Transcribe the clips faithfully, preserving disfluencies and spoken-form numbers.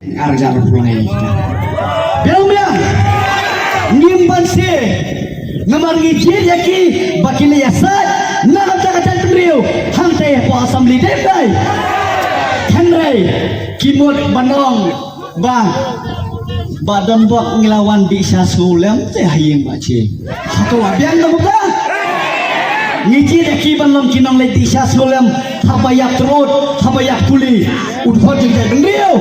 Ar hajar arphew lai. Biang biang. Ngim banse. Namar ngi jied ïa ki ba kin ïasaid na ka bynta ka jaitbynriew hangta hapoh assembly, dei dei. Hynrei ki mut ban ong ba, ba don bok ngi la wan dih sha sngewlem te ha ïing ba chi. Hato wa biang da bok. Ngi jied ïa ki ban long ki nongleit dih sha sngewlem, haba ïap trud, haba ïap puli, u dkhot jong jaitbynriew.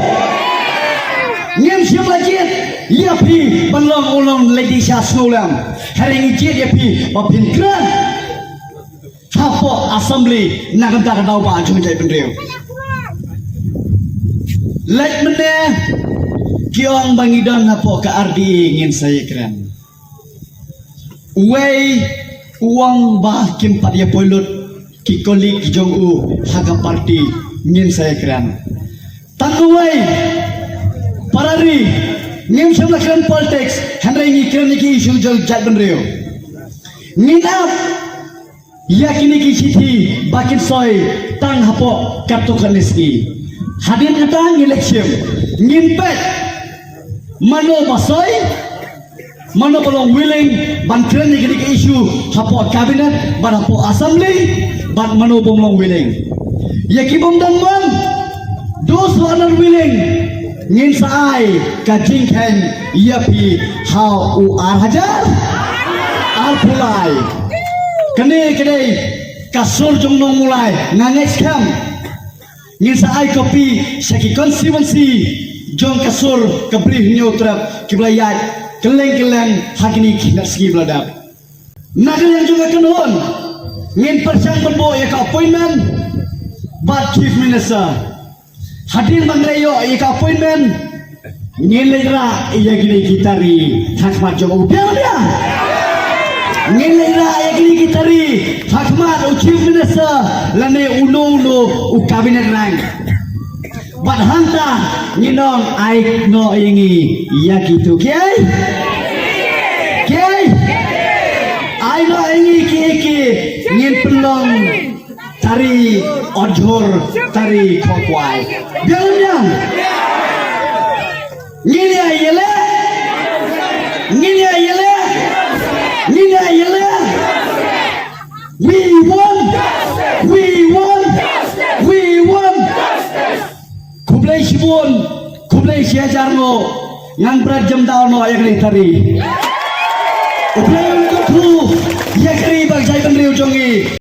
Ngim shym la jied ïa phi ban long u nongleit dih sha sngewlem. Hynrei ngi jied ïa phi ba phin kren hapoh assembly na ka bynta ka daw ba jong jaitbynriew. Leit mynne ki ong ba ngi don hapoh ka R D A, ngin sa ïakren. Uwei u ong ba kim pat ïa poi lut ki colleague jong u ha ka party, ngin sa ïakren. Tang uwei, para ri, ngim shym la kren politics, hynrei ngi kren ïa ki issue jong jaitbynriew. Ngin ap ïa kine ki shithi ba kin soi tang hapoh katto katne sngi. Hadien kata ngin leit shim, ngin peit mano ba soi, mano ba long willing ban kren ïa kine ki issue hapoh cabinet bad hapoh assembly, bad mano bym long willing. Ïa ki bym don mon, those who are not willing, ngin sa ai ka jingkheiñ ïa phi ha u ar hajar arphew lai. Kane ka dei ka sur jong Nongmulai, nga ngeit skhem. Ngin sa ai copy sha ki constituency jong ka sur ka Bri Hynñiewtrep kiba la ïaid kylleng kylleng ha kine ki khyndai sngi ba la dep. Na ka liang jong ka kynhun, ngin pyrshang ban buh ïa ka appointment bad Chief Minister. Hadien ba ngi la ïoh ïa ka appointment, ngin leit rah ïa kine ki tari ha khmat jong u, biang biang. Ngin leit rah ïa kine ki tari ha khmat u Chief Minister lane uno uno u cabinet rank. Bad hangta ngin ong ai noh ïa ngi ïa kito, kiei? Kiei? Ai noh ïa ngi kiei, ki ngin pynlong tari Otjhur, tari Khohkwai. Biang biang. Ngin ïa ïaleh. Ngin ïa ïaleh. Ngin ïa ïaleh. We want. We want. We want. Khublei shibun, khublei shihajar nguh, ngan bret jemdaw noh ïa kane ka tari. U Blei un kyrkhu ïa ka ri bad ka jaitbynriew jong ngi.